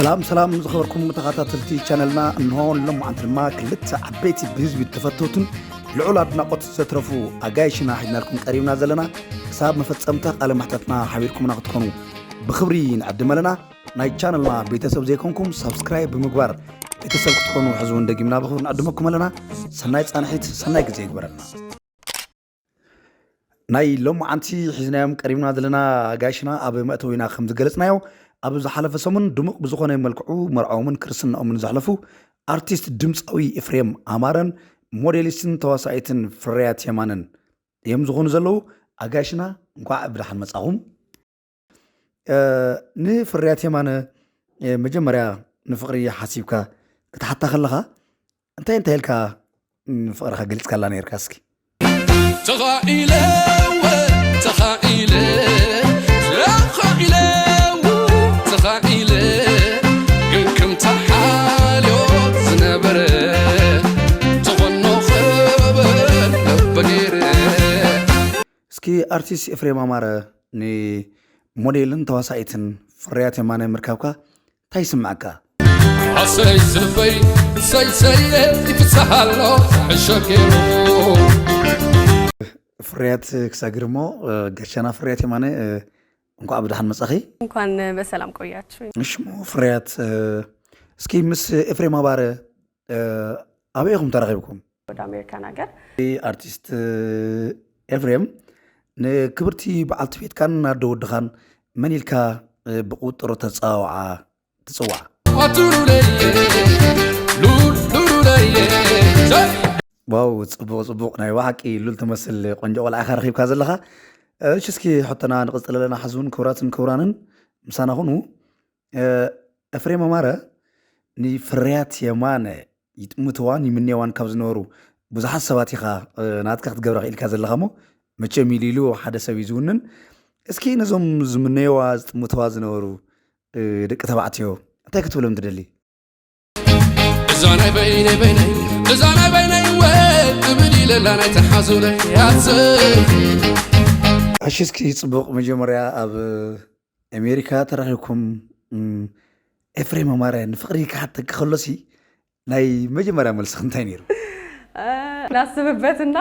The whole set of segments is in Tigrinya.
ሰላም ሰላም ዝኸበርኩም ተኸታተልቲ ቻነልና፣ እንሆ ንሎማዓንቲ ድማ ክልተ ዓበይቲ ብህዝቢ ተፈተውትን ልዑል ኣድናቖት ዘትረፉ ኣጋይሽና ሒዝናልኩም ቀሪብና ዘለና። ክሳብ መፈጸምታ ቃለ መሕተትና ሓቢርኩምና ክትኮኑ ብኽብሪ ንዕድም ኣለና። ናይ ቻነልና ቤተሰብ ዘይኮንኩም ሳብስክራይብ ብምግባር ቤተሰብ ክትኮኑ ሕዚ እውን ደጊምና ብኽብሪ ንዕድመኩም ኣለና። ሰናይ ጻንሒት ሰናይ ግዜ ይግበረልና። ናይ ሎማዓንቲ ሒዝናዮም ቀሪብና ዘለና ኣጋይሽና ኣብ መእተዊና ከም ዝገለጽናዮ፣ ኣብ ዝሓለፈ ሰሙን ድሙቕ ብዝኾነ መልክዑ መርዓኦምን ክርስትናኦምን ዘሕለፉ ኣርቲስት ድምፃዊ ኤፍሬም ኣማረን ሞዴሊስትን ተዋሳኢትን ፍርያት የማነን እዮም ዝኾኑ ዘለዉ። ኣጋይሽና እንኳዕ ብደሓን መጻኹም። እ፣ ንፍርያት የማነ፣ እ፣ መጀመርያ ንፍቕሪ ሓሲብካ ክትሓታ ከለኻ እንታይ እንታይ ኢልካ ንፍቕርኻ ገሊጽካላ ነይርካ እስኪ? ተኻኢለ፣ ተኻኢለ፣ ተኻኢለ፣ ተኻኢለ፣ ግን ከምታ ሓልዮት ዝነበረ ተኾኖ ክብል ልቢ ገይረ። እስኪ ኣርቲስት ኤፍሬም ኣማረ ንሞዴልን ተዋሳኢትን ፍርያት የማነ ምርካብካ እንታይ ይስምዓካ? ኣሰይ ዝልበይ ሰይሰየ ይፍስሃሎ ሕሸ ገይሩ። ፍርያት ክሳግር እሞ፣ እ፣ ጋሻና ፍርያት የማነ፣ እ፣ እንኳዕ ብደሓን መጻኺ። እንኳን በሰላም ቆያችሁ። እሺ እሞ ፍርያት፣ እ፣ እስኪ ምስ ኤፍሬም ኣማረ፣ እ፣ ኣበይ ኢኹም ተራኺብኩም? ወደ ኣሜሪካን ሃገር። ኣርቲስት ኤፍሬም፣ ንክብርቲ በዓልቲ ቤትካን ኣደ ወድኻን መን ኢልካ፣ እ፣ ብቁጥሩ ተጸዋውዓ፣ ትጽዋዕ? ኣቱሩለየ፣ ሉል፣ ሉሉለየ፣ ዘይ። ዋው፣ ጽቡቕ፣ ጽቡቕ። ናይ ብሓቂ ሉል ትመስል ቆንጆ ቆልዓ ኢኻ ረኺብካ ዘለኻ። እሺ፣ እስኪ ሕቶና ንቕጽል ኣለና። ሓዚ እውን ክቡራትን ክቡራንን ምሳና ኩኑ። እ፣ ኤፍሬም ኣማረ ንፍርያት የማነ ይጥምትዋን ይምነዋን ካብ ዝነበሩ ብዙሓት ሰባት ኢኻ፣ እ፣ ናትካ ክትገብራ ክኢልካ ዘለኻ እሞ፣ መቸም ኢሉ ኢሉ ሓደ ሰብ እዩ ዝውንን። እስኪ ነዞም ዝምነይዋ ዝጥምትዋ ዝነበሩ፣ እ፣ ደቂ ተባዕትዮ እንታይ ክትብሎም ትደሊ? እዛ ናይ በይነይ በይነይ፣ እዛ ናይ በይነይ ወ ትብል ኢለላ ናይ ተሓዙለይ ያት። እሺ፣ እስኪ ጽቡቕ፣ መጀመርያ ኣብ ኣሜሪካ ተራኺብኩም፣ እም፣ ኤፍሬም ኣማረ ንፍቕሪ ክሓተኪ ከሎሲ ናይ መጀመርያ መልስኺ እንታይ ነይሩ? እ፣ ላስብበትና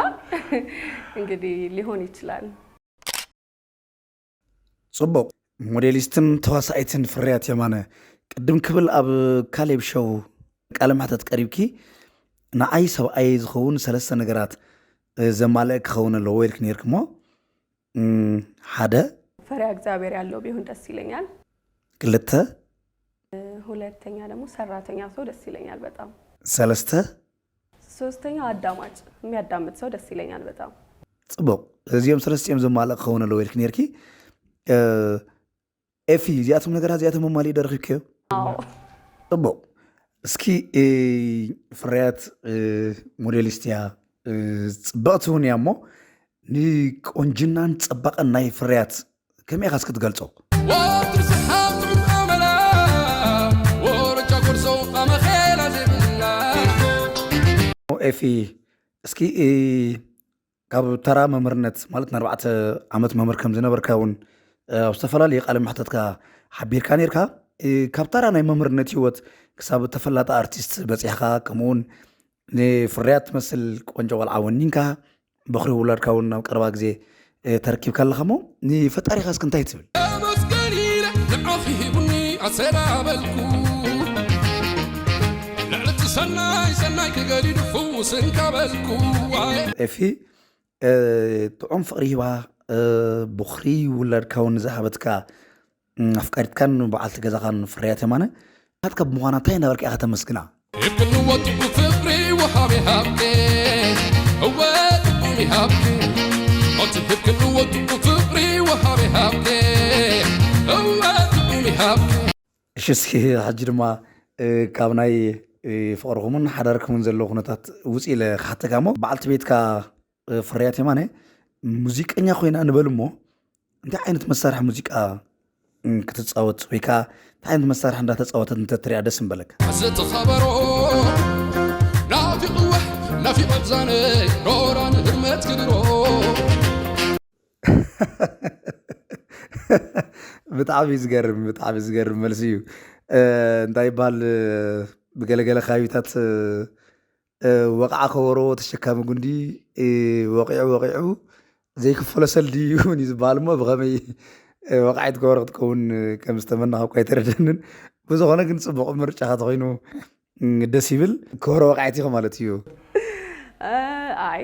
እንግዲህ ሊሆን ይችላል። ጽቡቕ። ሞዴሊስትን ተዋሳኢትን ፍርያት የማነ፣ ቅድም ክብል ኣብ ካሌብ ሾው ቃለ መሕተት ቀሪብኪ፣ ንዓይ ሰብኣየይ ዝኸውን ሰለስተ ነገራት፣ እ፣ ዘማልአ ክኸውን ኣለዎ ኢልኪ ነይርኪ እሞ፣ እም፣ ሓደ። ፈሪሃ እግዚኣብሔር ያለው ቢሆን ደስ ይለኛል። ክልተ። እ፣ ሁለተኛ ደግሞ ሰራተኛ ሰው ደስ ይለኛል በጣም። ሰለስተ። ሶስተኛ አዳማጭ፣ የሚያዳምጥ ሰው ደስ ይለኛል በጣም። ጽቡቕ። እዚኦም ሰለስቲኦም ዘማልእ ክኸውን ኣለዎ ኢልኪ ነይርኪ። እ፣ ኤፊ፣ እዚኣቶም ነገራት እዚኣቶም መማሊእ ዶ ረኺብክዮ? አዎ። ጽቡቕ። እስኪ፣ እ፣ ፍርያት፣ እ፣ ሞዴሊስት እያ፣ እ፣ ጽብቕቲ እውን እያ እሞ፣ ንቆንጅናን ጽባቐን ናይ ፍርያት ከመይ ኢኻስ ክትገልጾ? ወትሩ ሰሓብ ጥዑም ኣመላ፣ ወረጃ ጎርዞ ኣመኼላ ዘይብላ። ኤፊ፣ እስኪ፣ እ፣ ካብ ተራ መምህርነት፣ ማለት ንኣርባዕተ ዓመት መምህር ከም ዝነበርካ እውን፣ እ፣ ኣብ ዝተፈላለዩ ቃለ መሕተትካ ሓቢርካ ነይርካ። እ፣ ካብ ተራ ናይ መምህርነት ህይወት ክሳብ ተፈላጢ ኣርቲስት በጺሕካ፣ ከምኡ እውን ንፍርያት ትመስል ቆንጆ ቆልዓ ወኒንካ፣ በኹሪ ውላድካ እውን ኣብ ቀረባ ግዜ፣ እ፣ ተረኪብካ ኣለኻ እሞ፣ ንፈጣሪኻ እስኪ እንታይ ትብል? ተመስገን ኢለ ንዓኺ ሂቡኒ ኣሰና በልኩ። ልዕሊ እቲ ሰናይ ሰናይ ክገዲዱ ፍውስ እንካ በልኩ። ኤፊ፣ እ፣ ጥዑም ፍቕሪ ሂባ፣ እ፣ በኹሪ ውላድካ እውን ዝሃበትካ፣ እ፣ ኣፍቃሪትካን በዓልቲ ገዛኻን ፍርያት የማነ፣ ናትካ ብምዃና እንታይ እናበልካ ኢኻ ተመስግና? ሂብክኒ ወትኡ ፍቕሪ ወሃቢ ሃብኪ፣ እወ ጥዑም ይሃብኪ። እቲ ሂብክኒ ወትኡ ፍቕሪ ወሃቢ ሃብኪ፣ እወ ጥዑም ይሃብኪ። እሺ፣ እስኪ ሕጂ ድማ፣ እ፣ ካብ ናይ፣ እ፣ ፍቕርኹምን ሓዳርኩምን ዘሎ ኩነታት ውጽእ ኢለ ክሓተካ እሞ፣ በዓልቲ ቤትካ፣ እ፣ ፍርያት የማነ ሙዚቀኛ ኮይና ንበል እሞ፣ እንታይ ዓይነት መሳርሒ ሙዚቃ፣ እ፣ ክትጻወት ወይ ከኣ እንታይ ዓይነት መሳርሒ እንዳተጻወተት እንተትሪኣ ደስ ምበለካ? እዚ ተኸበሮ ናፊቕዋ፣ ናፊቐ ዛነ ሮራ ንህርመት ክድሮ። ብጣዕሚ ዝገርም፣ ብጣዕሚ ዝገርም መልሲ እዩ። እንታይ ይበሃል፣ ብገለገለ ከባቢታት ወቕዓ ከበሮ ተሸካሚ ጉንዲ ወቒዑ ወቒዑ ዘይክፈሎ ሰልዲ እውን እዩ ዝበሃል። እሞ ብኸመይ ወቕዓይት ከበሮ ክትከውን ከም ዝተመናኸ እኳ ኣይተረደንን። ብዝኾነ ግን ፅቡቕ ምርጫኻ ተኾይኑ ደስ ይብል። ከበሮ ወቕዓይት ኢኹ ማለት እዩ። ኣይ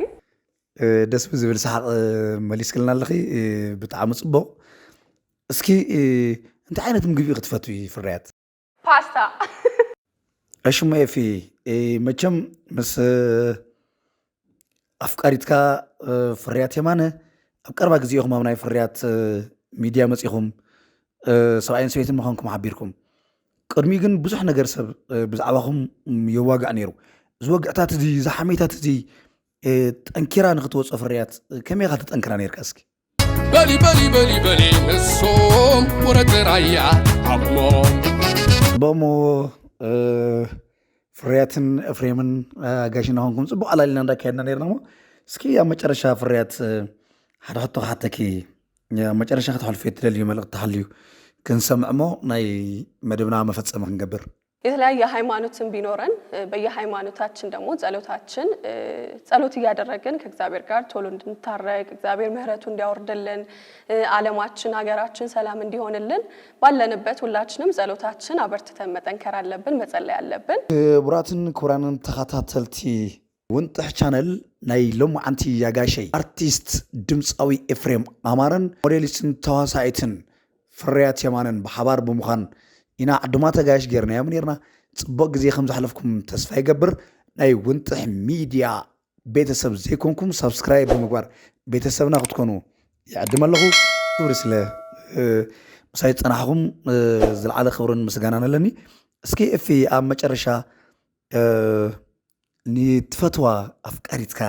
ደስ ብዝብል ሰሓቕ መሊስክልና ኣለኺ። ብጣዕሚ ፅቡቕ። እስኪ እንታይ ዓይነት ምግቢ ክትፈትዊ ፍርያት? ፓስታ እሽሞ ኤፊ፣ መቸም ምስ ኣፍቃሪትካ ፍርያት የማነ ኣብ ቀርባ ግዜ ኢኹም ኣብ ናይ ፍርያት ሚድያ መፂኹም፣ ሰብኣይን ሰበይትን ምዃንኩም ሓቢርኩም። ቅድሚኡ ግን ብዙሕ ነገር ሰብ ብዛዕባኹም የዋግዕ ነይሩ። እዚ ወግዕታት እዚ፣ እዚ ሓሜታት እዚ ጠንኪራ ንክትወፅኦ ፍርያት ከመይ ኢኻ ተጠንክራ ነይርካ? እስኪ በሊ በሊ በሊ በሊ ንሶም ወረደ ራያ ዓቕሞ ጽቡቕሞ ፍርያትን ኤፍሬምን ኣጋሽና ኾንኩም ጽቡቕ ኣላሊና እንዳካየድና ነርና። ሞ እስኪ ኣብ መጨረሻ ፍርያት ሓደ ሕቶ ክሓተኪ፣ ኣብ መጨረሻ ከተሕልፍዮ እትደልዩ መልእኽቲ ተሃልዩ ክንሰምዕ፣ ሞ ናይ መደብና መፈጸሚ ክንገብር። የተለያየ ሃይማኖትን ቢኖረን በየሃይማኖታችን ደግሞ ጸሎታችን ጸሎት እያደረግን ከእግዚአብሔር ጋር ቶሎ እንድንታረቅ፣ እግዚአብሔር ምህረቱ እንዲያወርድልን፣ ዓለማችን ሀገራችን ሰላም እንዲሆንልን ባለንበት ሁላችንም ጸሎታችን አበርትተን መጠንከር አለብን፣ መጸለይ አለብን። ክቡራትን ክቡራንን ተኸታተልቲ ውንጥሕ ቻነል፣ ናይ ሎማዓንቲ ያጋሸይ ኣርቲስት ድምፃዊ ኤፍሬም ኣማረን ሞዴሊስትን ተዋሳኢትን ፍርያት የማነን ብሓባር ብምዃን ኢና ዕዱማት ኣጋይሽ ጌርናዮም ነይርና። ጽቡቕ ግዜ ከም ዘሕለፍኩም ተስፋ ይገብር። ናይ ውንጥሕ ሚድያ ቤተሰብ ዘይኮንኩም ሳብስክራይብ ብምግባር ቤተሰብና ክትኮኑ ይዕድም ኣለኹ። ክብሪ ስለ ምሳይ ዝጸናሕኹም ዝለዓለ ክብርን ምስጋናን ኣለኒ። እስኪ እፊ ኣብ መጨረሻ ንትፈትዋ ኣፍቃሪትካ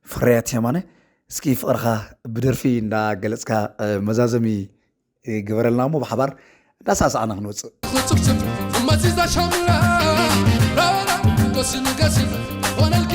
ፍርያት የማነ እስኪ ፍቕርኻ ብደርፊ እንዳገለጽካ መዛዘሚ ግበረልና እሞ ብሓባር እንዳሳዕሳዕና ክንወፅእ። ጽብጽብ መዚዛ ሻምላ ራራ ገሲም ገሲም ኾነልካ